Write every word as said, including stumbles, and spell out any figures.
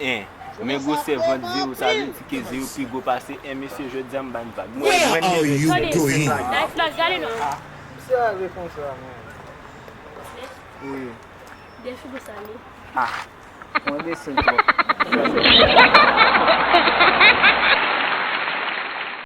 en. Men gwosè vant zewo, sa vle di ke zewo pi gwo pase en, mesye, jodi a m ba n vag. Mwen, mwen nève. Tande, doing? Nice Vlog, gade non. Misye a reponn sa, man. Wi. Defi pou sa li. Ah. Mwen desen twòp.